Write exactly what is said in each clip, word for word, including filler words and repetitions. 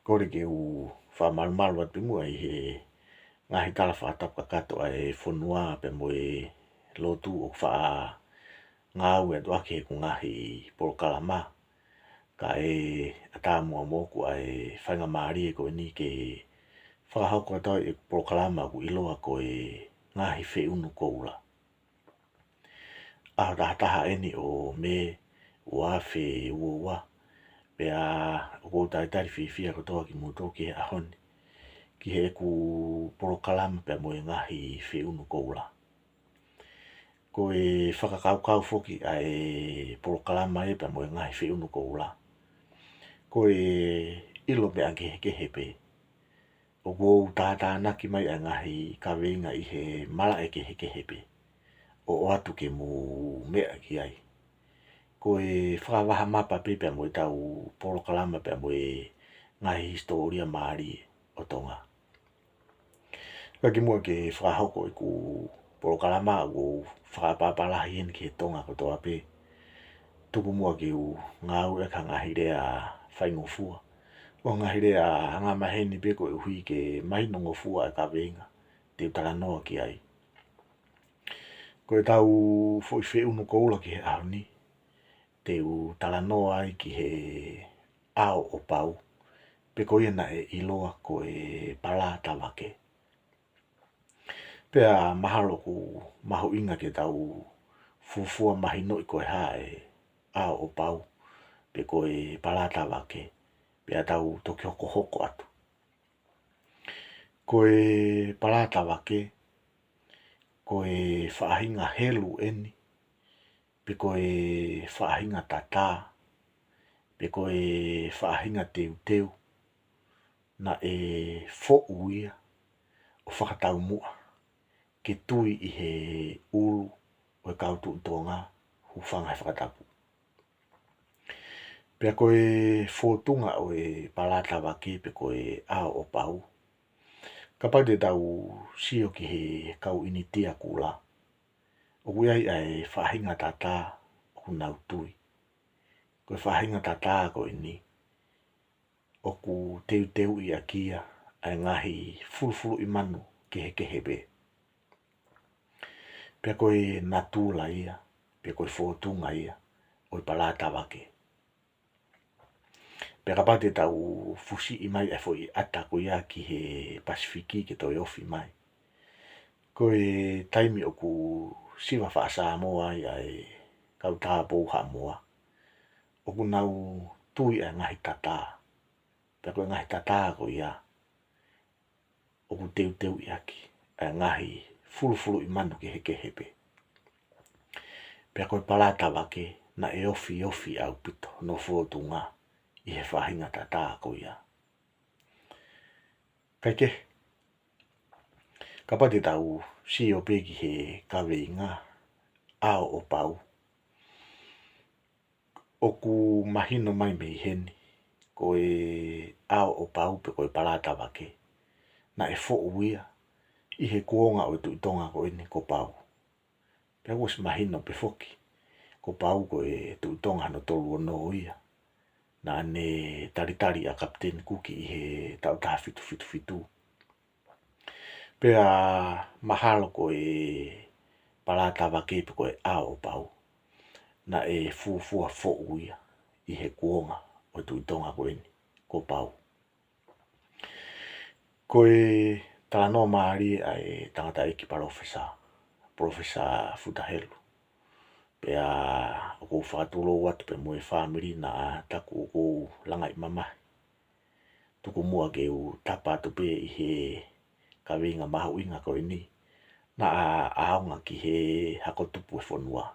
Kole ke u fakamalumalu atu pē muʻa ʻi he ngaahi tala fakatapu kakato ʻa e fonua pea mo e lotu ʻoku faʻa ngāue atu ʻaki ʻeku ngaahi polokalama. Kae ʻatā muʻa moʻoku ʻa e faingamālie ko eni ke fakahoko atu ai ʻeku polokalama ʻoku ʻiloa ko e Ngaahi Feʻunu Koula. ʻAho taha taha eni ʻo Mē ua afe ua ua. Pea ʻoku ou talitali fiefia kotoa kimoutolu ki he ʻaho ni, ki heʻeku polokalama pea mo e Ngaahi Feʻunu Koula. Ko e fakakaukau foki ʻa e polokalama ē pea mo e Ngaahi Feʻunu Koula, ko e ʻilo meʻa kehekehe pē. ʻOku ou tātānaki mai ʻa e ngaahi kaveinga ʻi he malaʻe kehekehe pē, ʻo ʻoatu ke mou meʻa ki ai. Ko e fakavaha mapa pē pea mo ʻetau polokalama pea mo e ngaahi hisitōlia mālie ʻo Tonga. Ka kimuʻa ke fakahoko ʻeku polokalama, ʻoku ou fakaʻapaʻapa lahi heni ki he Tonga kotoa pē. Tuku muʻa ke u ngāueʻaki ha ngaahi lea faingofua, ʻo ha ngaahi lea angamaheni pē koeʻuhi ke mahinongofua ʻa e kaveinga te u talanoa ki ai. Ko ʻetau foʻi feʻunu koula ki he ʻaho ni, te u talanoa ai ki he ʻAo ʻo Pau, pe ko ia naʻe ʻiloa ko e Palatavake. Pea mahalo ʻoku mahuʻinga ke tau fuofua mahinoʻi ko e hā e ʻAo ʻo Pau, pe ko e Palatavake, pea tau toki hokohoko atu. Ko e Palatavake, ko e faʻahinga helu eni, pe ko e faʻahinga tatā, pe ko e faʻahinga teuteu, naʻe foʻu ia ʻo fakataumuʻa ke tui ʻi he ʻulu ʻo e kau Tuʻi Tonga, hūfanga he fakatapu. Pea ko e fōtunga ʻo e Palatavake pe ko e ʻAo ʻo Pau, kapau te tau sio ki he kau ʻInitia Kula, ʻoku ʻi ai ʻa e faʻahinga tatā ʻoku nau tui. Ko e faʻahinga tatā ko eni, ʻoku teuteuʻi ʻaki ia ʻa e ngaahi fulufuluʻi manu kehekehe pē. Pea ko e natula ia, pea ko e fōtunga ia ʻo e Palatavake. Pea kapau te tau fusiʻi mai ʻa e foʻi ʻata ko ia ki he Pasifiki ke toe ofi mai, ko e taimi ʻoku siva faʻa-Sāmoa ai ʻa e kau tāupou Haʻamoa, ʻoku nau tui ʻa e ngaahi tatā. Pea ko e ngaahi tatā ko ia, ʻoku teuteuʻi ʻaki ʻa e ngaahi fulufuluʻi manu kehekehe pē. Pea ko e Palatavake, naʻe ofiofi ʻaupito hono fōtunga ʻi he faʻahinga tatā ko ia. Kae kehe, kapau te tau sio pē ki he kaveinga ʻAo ʻo Pau, ʻoku mahino mai mei heni, ko e ʻAo ʻo Pau pe ko e Palatavake, naʻe foʻu ia ʻi he kuonga ʻo e Tuʻi Tonga ko eni ko Pau. Pea kuo ʻosi mahino pē foki, ko Pau ko e Tuʻi Tonga hono tolu ono ia, naʻa ne talitali ʻa Kapiteni Kuki ʻi he taʻu taha fitu fitu fitu. Pea mahalo ko e Palatavake pe ko e ʻAo ʻo Pau, naʻe fuofua foʻu ia ʻi he kuonga ʻo e Tuʻi Tonga ko eni ko Pau. Ko e talanoa mālie ʻa e tangataʻeiki palōfesa, Professor Futa Helu. Pea ʻoku ou fakatulou atu pē mo e fāmili naʻa taku ʻoku ou langaʻi mamahi. Tuku muʻa ke u tapa atu pē ʻi he kaveinga mahuʻinga ko eni, naʻa ʻaonga ki he hako tupu e fonua.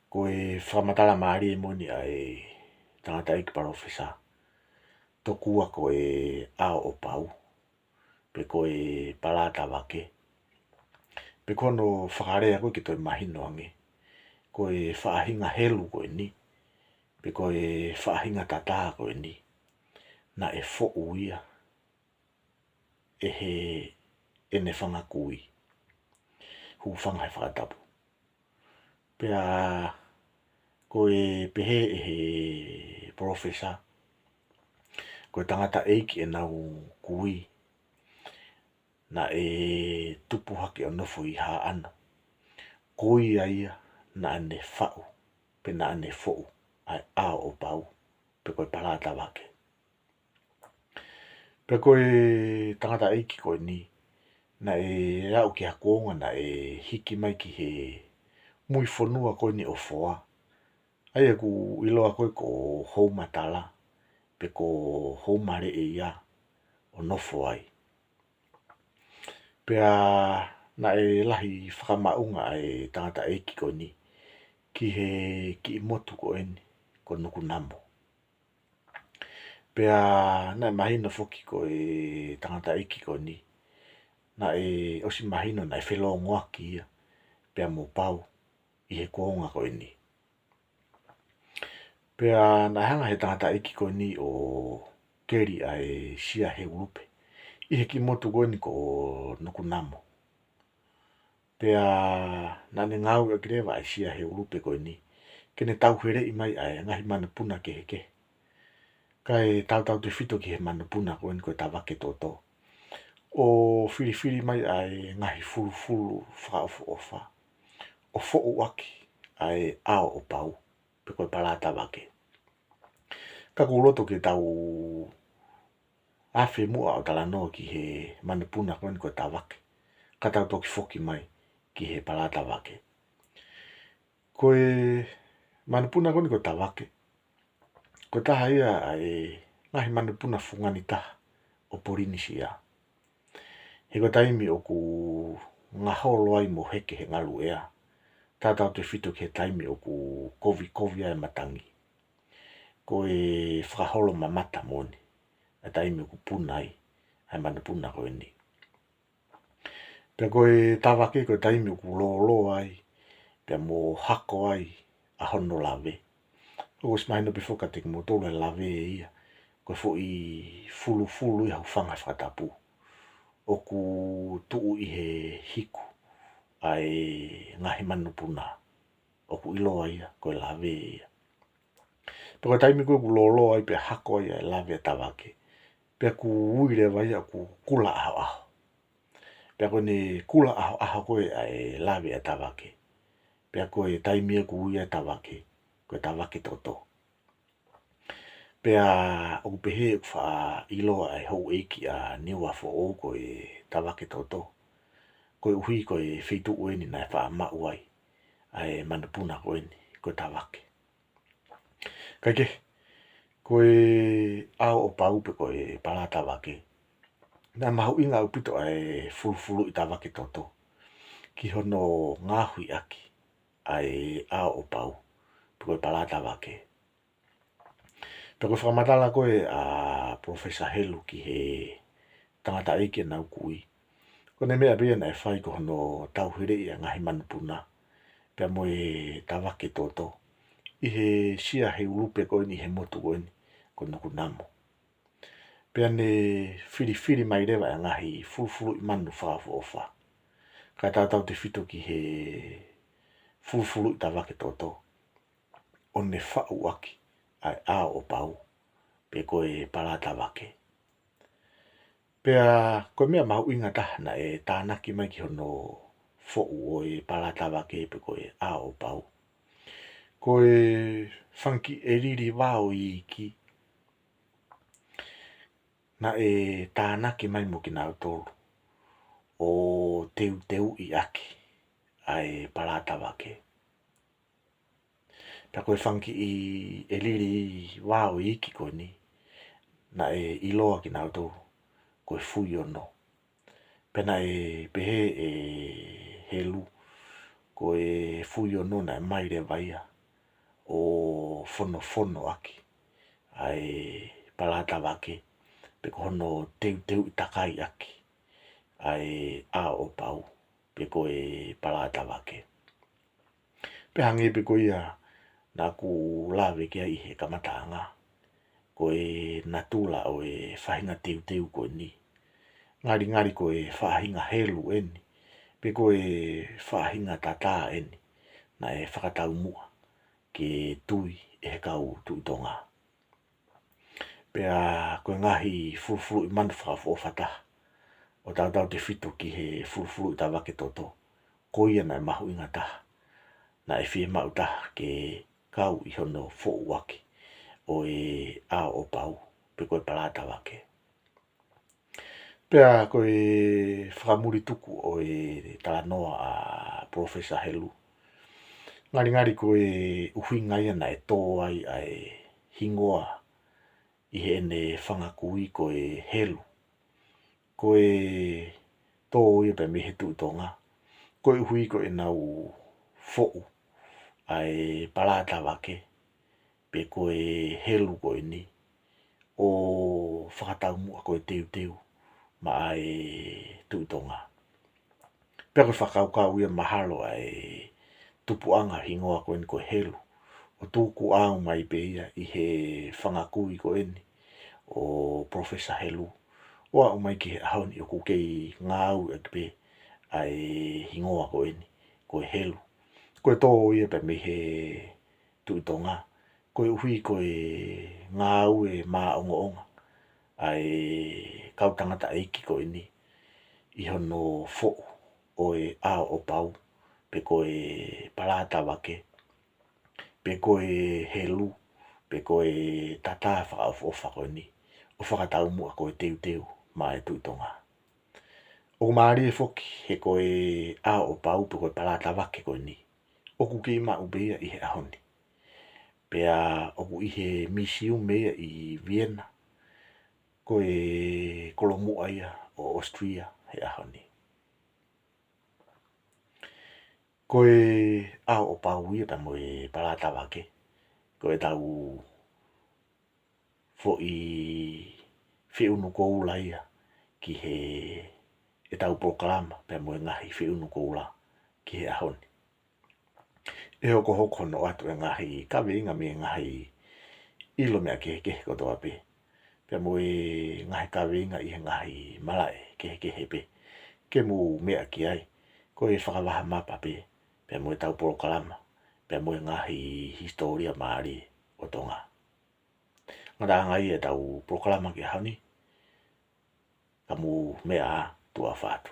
Ko e fakamatala mālie moʻoni ʻa e tangataʻeiki palōfesa, tokua ko e ʻAo ʻo Pau, pe ko e Palatavake, pe ko hono fakalea ko ē ke toe mahino ange, ko e faʻahinga helu ko eni, pe ko e faʻahinga tatā ko eni, naʻe foʻu ia ʻe heʻene fanga kui, hūfanga he fakatapu. Pea ko e pehē ʻe he palōfesa, ko e tangataʻeiki ʻenau kui, naʻe tupu hake ʻo nofo ʻi Haʻano. Ko ia ia naʻa ne faʻu, pe naʻa ne foʻu ʻa e ʻAo ʻo Pau, pe ko e Palatavake. Pea ko e tangataʻeiki ko eni, naʻe aʻu ki ha kuonga naʻe hiki mai ki he mui fonua ko eni ʻo Foa, ʻa ia ʻoku ʻiloa ko ē ko Houmatala, pe ko Houmaleʻeia, ʻo nofo ai. Pea naʻe lahi fakamaʻunga ʻa e tangataʻeiki ko eni ki he kiʻi motu ko eni ko Nukunamo. Pea naʻe mahino foki ko e tangataʻeiki ko eni, naʻe ʻosi mahino naʻe felōngoaki ia pea mo Pau ʻi he kuonga ko eni. Pea naʻe hanga he tangataʻeiki ko eni ʻo keli ʻa e Sia Heulupe ʻi he kiʻi motu ko eni ko Nukunamo. Pea naʻa ne ngāueʻaki leva ʻa e Sia Heulupe ko eni ke ne tauheleʻi mai ʻa e ngaahi manupuna kehekehe, kae tautautefito ki he manupuna ko eni ko e Tavake Toto, ʻo filifili mai ʻa e ngaahi fulufulu fakaʻofoʻofa, ʻo foʻu ʻaki ʻa e ʻAo ʻo Pau, pe ko e Palatavake. Ka ʻoku ou loto ke tau afe muʻa ʻo talanoa ki he manupuna ko eni ko e Tavake, ka tau toki foki mai ki he Palatavake. Ko e manupuna ko eni ko e Tavake, ko e taha ia ʻa e ngaahi manupuna fungani taha ʻo Polinisia. He ko e taimi ʻoku ngaholo ai mo heke he ngaluʻea, tautautefito ki he taimi ʻoku kovikovi ai e matangi, ko e fakaholo mamata moʻoni ʻa e taimi ʻoku puna ai ʻa e manupuna ko eni. Pea ko e Tavake ko e taimi ʻoku lōloa ai pea mo hako ai ʻa hono lave. ʻOku ʻosi mahino pē foki kiate kimoutolu e lave ia, ko e foʻi fulufulu ia ʻoku hūfanga he fakatapu, ʻoku tuʻu ʻi he hiku ʻa e ngaahi manupuna, ʻoku ʻiloa ia ko e lave ia. Pea ko e taimi ko ē ʻoku lōloa ai pea hako ai ʻa e lave ʻa e Tavake, pea ʻoku ui leva ia ʻoku kula ʻahoʻaho. Pea ko ʻene kula ʻahoʻaho ko ē ʻa e lave ʻa e Tavake, pea ko e taimi ia ʻoku ui ai e Tavake ko e Tavake Toto. Pea ʻoku pehē ʻoku faʻa ʻiloa ʻa e houʻeiki ʻa Niuafoʻou ko e Tavake Toto, koeʻuhi ko e feituʻu eni naʻe faʻa maʻu ai ʻa e manupuna ko eni ko e Tavake. Kaikehe, ko e ʻAo ʻo Pau pe ko e Palatavake, naʻe mahuʻinga ʻaupito ʻa e fulufuluʻi Tavake Toto ki hono ngaohi ʻaki ʻa e ʻAo ʻo Pau pe ko e Palatavake. Pea ko e fakamatala ko ē ʻa Professor Helu ki he tangataʻeiki ʻenau kui, ko ʻene meʻa pē ia naʻe fai ko hono tauheleʻi ʻa e ngaahi manupuna pea mo e Tavake Toto ʻi he Sia Heulupe ko eni ʻi he motu ko eni ko Nukunamo. Pea ne filifili mai leva ʻa e ngaahi fulufuluʻi manu fakaʻofoʻofa, kae tautautefito ki he fulufuluʻi Tavake Toto, ʻo ne faʻu ʻaki ʻa e ʻAo ʻo Pau pe ko e Palatavake. Pea ko e meʻa mahuʻinga taha naʻe tānaki mai ki hono foʻu ʻo e Palatavake pe ko e ʻAo ʻo Pau, ko e fanga kiʻi ʻelili vao iiki naʻe tānaki mai mo kinautolu ʻo teuteuʻi ʻaki ʻa e Palatavake. Pea ko e fanga kiʻi ʻelili vao iiki ko eni, naʻe ʻiloa kinautolu ko e Fuiono. Pea naʻe pehē ʻe Helu, ko e Fuiono naʻe ʻomai leva ia ʻo fonofono ʻaki ʻa e Palatavake, pe ko hono teuteuʻi takai ʻaki ʻa e ʻAo ʻo Pau pe ko e Palatavake. Pea hangē pē ko ia naʻa ku lave ki ai ʻi he kamataʻanga, ko e natula ʻo e faʻahinga teuteu ko eni, ngalingali ko e faʻahinga helu eni pe ko e faʻahinga tatā eni naʻe fakataumuʻa ke tui ʻe he kau Tuʻi Tonga. Pea ko e ngaahi fulufuluʻi manu fakaʻofoʻofa taha ʻo tautautefito ki he fulufuluʻi tavake toto, ko ia naʻe mahuʻinga taha naʻe fiemaʻu taha ke kau ʻi hono foʻu ʻaki ʻo e ʻAo ʻo Pau, pe ko e Palā Tavake. Pea ko e fakamulituku ʻo e talanoa ʻa Professor Helu, ngalingali ko e ʻuhinga ia naʻe tō ai ʻa e hingoa ʻi heʻene fanga kui ko e Helu, ko e tō ia pē mei he Tuʻi Tonga, koeʻuhi ko ʻenau foʻu ʻa e Palā Tavake, pe ko e Helu ko eni, ʻo fakataumuʻa ko e teuteu maʻa e Tuʻi Tonga. Pea ko e fakakaukau ia mahalo ʻa e tupuʻanga hingoa ko eni ko e Helu, ʻo tukuʻau mai pē ia ʻi he fanga kui ko eni ʻo Professor Helu, ʻo aʻu mai ki he ʻaho ni ʻoku kei ngāueʻaki pē ʻa e hingoa ko eni ko e Helu. Ko e tō ia pē mei he Tuʻi Tonga, koeʻuhi ko e ngāue maʻongoʻonga ʻa e kau tangataʻeiki ko eni ʻi hono foʻu ʻo e ʻAo ʻo Pau, pe ko e Palā Tavake, pe ko e Helu, pe ko e tatā fakaʻofoʻofa ko eni, ʻo fakataumuʻa ko e teuteu maʻa e Tuʻi Tonga. ʻOku mālie foki he ko e ʻAo ʻo Pau pe ko e Palā Tavake ko eni, ʻoku kei maʻu pē ia ʻi he ʻaho ni. Pea ʻoku ʻi he misiume ia ʻi Vienna, ko e kolomuʻa ia ʻo Austria he ʻaho ni. Ko e ʻAo ʻo Pau ia pea mo e Palā Tavake, ko ʻetau foʻi feʻunu koula ia ki he ʻetau polokalama pea mo e ngaahi feʻunu koula ki he ʻaho ni. ʻE hokohoko hono ʻoatu e ngaahi kaveinga mei he ngaahi ʻilo meʻa kehekehe kotoa pē, pea mo e ngaahi kaveinga ʻi he ngaahi malaʻe kehekehe pē, ke mou meʻa ki ai, ko e fakavaha mapa pē, pea mo ʻetau polokalama, pea mo e ngaahi hisitōlia mālie ʻo Tonga. Ngataʻanga ia ʻetau polokalama ki he ʻaho ni, ka mou meʻa ā, tuʻa ʻofa atu.